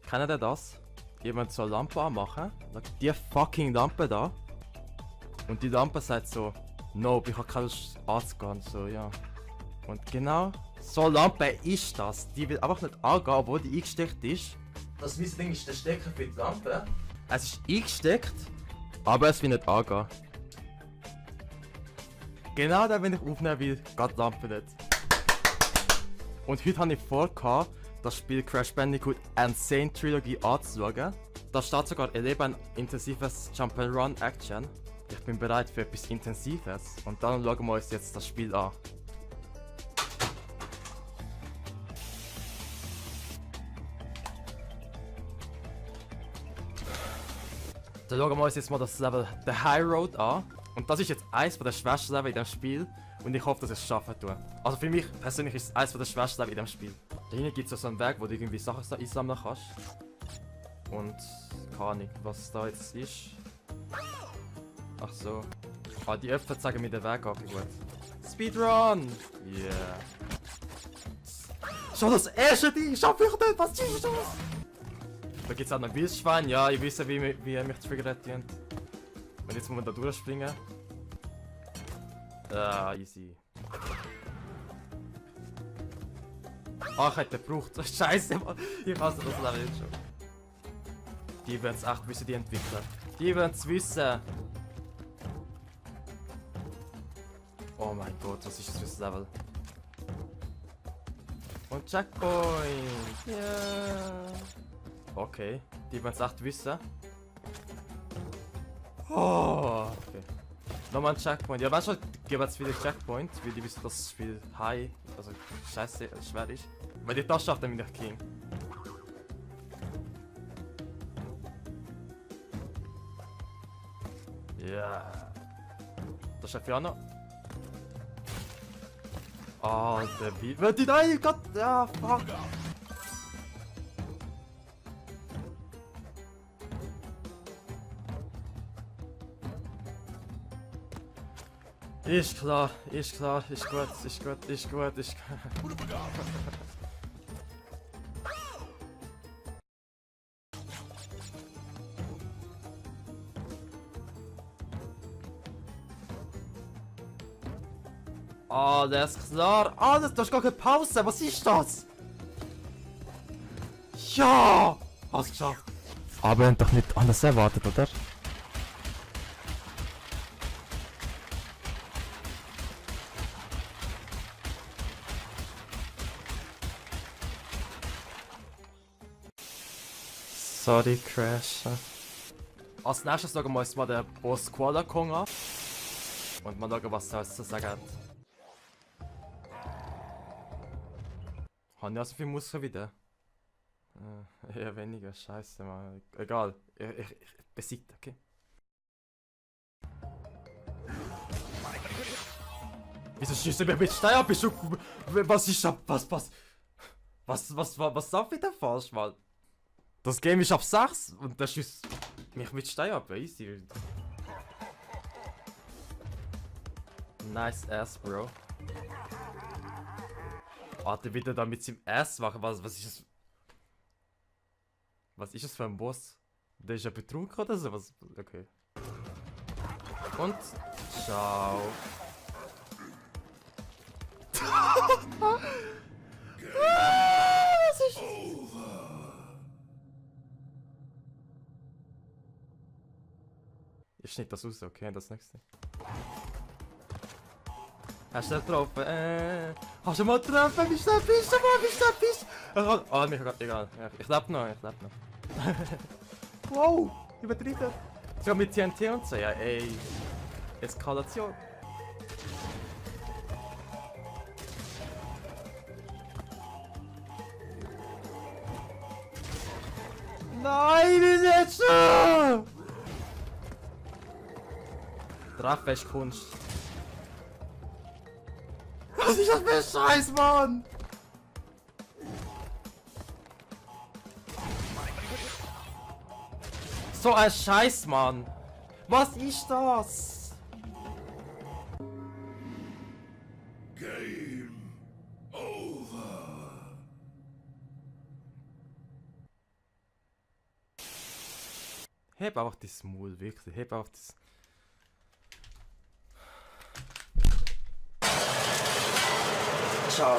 Kennt ihr das? Jemand so eine Lampe anmachen, die fucking Lampe da. Und die Lampe sagt so, no, ich habe keine Lust anzugehen. So, ja. Und genau so eine Lampe ist das. Die will einfach nicht angehen, obwohl die eingesteckt ist. Das Ding ist der Stecker für die Lampe. Es ist eingesteckt, aber es will nicht angehen. Genau da, wenn ich aufnehmen will, geht die Lampe nicht. Und heute habe ich vor, das Spiel Crash Bandicoot Insane Trilogy anzuschauen. Da steht sogar erleben ein intensives Jump'n'Run Action. Ich bin bereit für etwas Intensives und dann schauen wir uns jetzt das Spiel an. Dann schauen wir uns jetzt mal das Level The High Road an. Und das ist jetzt eins der schwersten Level in dem Spiel. Und ich hoffe, dass ich es schaffen tue. Also für mich persönlich ist es eins der schwersten Level in dem Spiel. Da hinten gibt es so einen Weg, wo du irgendwie Sachen einsammeln kannst. Und keine Ahnung, was da jetzt ist. Ach so. Ah, die Öffner zeigen mir den Weg an, gut. Speedrun! Yeah. Schon das erste Ding, schaff ich nicht, was ist das? Da gibt es auch noch ein Wildschwein, ja, ich weiß wie ihr mich triggert. Und jetzt muss man da durchspringen. Ah, easy. Ah, ich hätte gebraucht. Scheiße, Mann. Ich hasse das Level jetzt schon. Die wollen es echt wissen, die Entwickler. Die wollen es wissen. Oh mein Gott, was ist das für ein Level? Und Checkpoint! Yeah. Okay, die wollen es echt wissen. Oh, okay. Nochmal ein Checkpoint. Ja, weißt du, ich gebe jetzt wieder Checkpoint, weil die wissen, dass das Spiel high, also scheiße schwer ist. Wenn die das schafft, dann bin ich King. Ja. Yeah. Das schafft ja noch. Oh, der Beat. Wird die nein, Gott! Ja, fuck! Ist klar, ist klar, ist gut, ist gut, ist gut, ist gut. Alles klar, alles, du hast gar keine Pause, was ist das? Ja! Hast geschafft. Aber ihr habt doch nicht anders erwartet, oder? Sorry, Crash. Als nächstes schauen wir uns mal den Boss Koala Kong an. Und mal schauen, was er zu sagen hat. Haben ja so viel Muskeln wie der? Eher weniger, scheiße, man. Egal, ich besiegt, okay? Wieso schießt du mir mit Stein ab? Was ist ab? Was darf ich denn falsch, Mann? Das Game ist ab 6 und das schießt mich mit Stein ab, easy. Nice ass, Bro. Warte, bitte da mit seinem Ass machen, was ist das? Was ist das für ein Boss? Der ist ja betrunken oder so? Was? Okay. Und ciao. Was ist das? Ich schneide das aus, okay, das nächste. Hast du nicht getroffen? Hast du mal getroffen? Wie schnell bist du, Mann? Wie schnell bist du? Oh, mir egal. Ich lebe noch, ich lebe noch. Wow, übertrieben. So mit TNT und so, ja, ey. Eskalation. Nein, wie ist jetzt schon? Treffen ist Kunst. Was ist das für ein Scheiß, Mann? So ein Scheiß, Mann. Was ist das? Game over. Heb einfach das Maul, wirklich. Heb einfach das... Ciao.